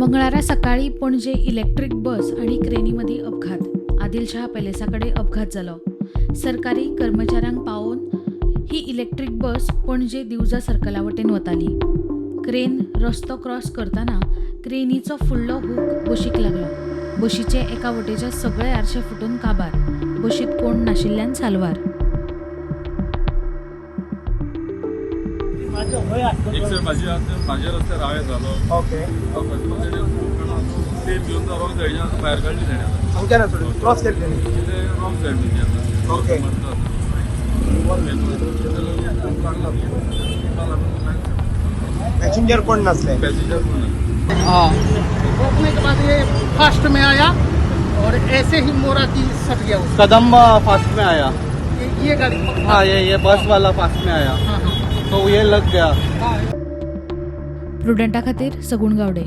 मंगळारा सकाळीं पणजे इलेक्ट्रीक बस आनी क्रेनी मदीं अपघात. आदिलशहा पॅलेसा कडेन अपघात जालो. सरकारी कर्मचाऱ्यांक पावोवन ही इलेक्ट्रीक बस पणजे दिवजा सर्कला वटेन वताली. क्रेन रस्तो क्रॉस करतना क्रेनीचो फुडलो हूक बशीक लागलो. बशीचे एका वटेचे सगळे आरशे फुटून काबार. बशीत कोण नाशिल्ल्यान साल्वार. एक सर माझी माझ्या रस्त्यार हांवें जालो. अकस्मात तेणें तें घेवन रॉंग सायडीन भायर काडली तेणें आतां. हांगच्यान सोडून क्रॉस केली तेणी. ते रॉंग सायड म्हणजे आतां. लागला लागून. पॅसेंजर कोण नसले? पॅसेंजर कोण ना. हाँ, रोकने के बाद ये फास्ट में आया और ऐसे ही मोरा की सट गया उसको. कदम फास्ट में आया. ये गाड़ी. हाँ, ये बस वाला फास्ट में आया. हाँ. तो ये लग गया. प्रुडंटा खातीर सगुण गावडे.